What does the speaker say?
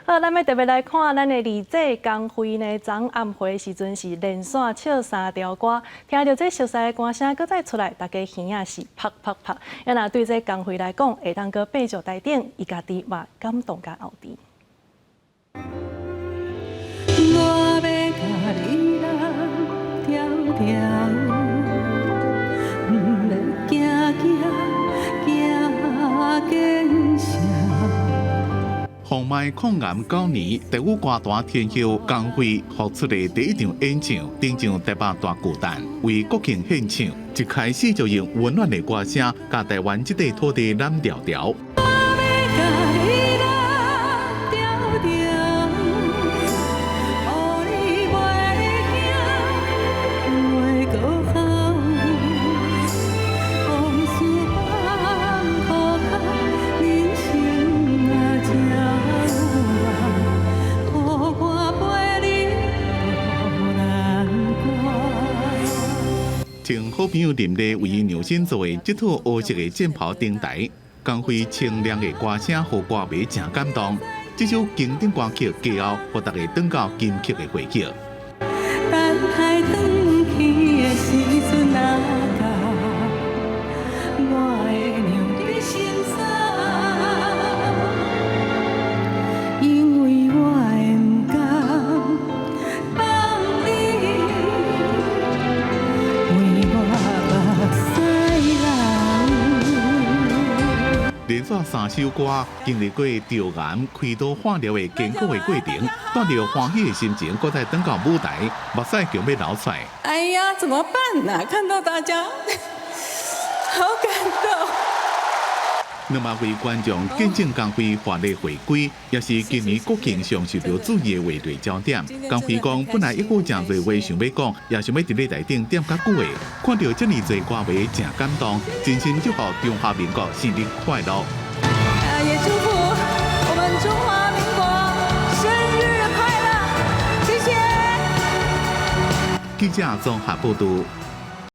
好，咱欲特別來看咱的李濟江輝呢，昨暗暝時陣是連續唱三條歌，聽著這熟悉的歌聲，閣再出來，大家耳仔是啪啪啪。啊，若對這江輝來講，會當閣爬上台頂，伊家己嘛感動佮後知。我欲共你攬牢牢，毋免驚驚驚見笑。防霾抗癌9年，台語歌壇天后江蕙復出的第一場演唱，登上台北大巨蛋，為國慶獻唱。一開始就用溫暖的歌聲，共台灣這塊土地攬牢牢。我欲共你攬牢牢，予你袂驚袂閣哭。往事放予跤，人生若這有夢，予我陪你渡難關。請好朋友林麗為伊量身做的這套烏色的戰袍登台，江蕙清亮的歌聲予歌迷誠感動。這首經典歌曲過後，予大家轉到金曲的回憶。等待轉去的時陣若到，我會讓你先走，因為我會毋甘放你為我目屎流。連續三首歌，經歷過著癌、開刀化療的艱苦的過程，帶著歡喜的心情，閣再轉到舞台，目屎強欲流出來。哎呀，怎麼辦呢？看到大家，好感動。2萬位觀眾見證江蕙華麗回歸，也是今年國慶上受著注意的話題焦點。江蕙講，本來猶閣誠濟話想欲講，也想欲佇咧台頂踮較久的，看著這爾濟歌迷誠感動，真心祝福中華民國生日快樂。也祝福我們中華民國生日快樂，謝謝。記者綜合報導。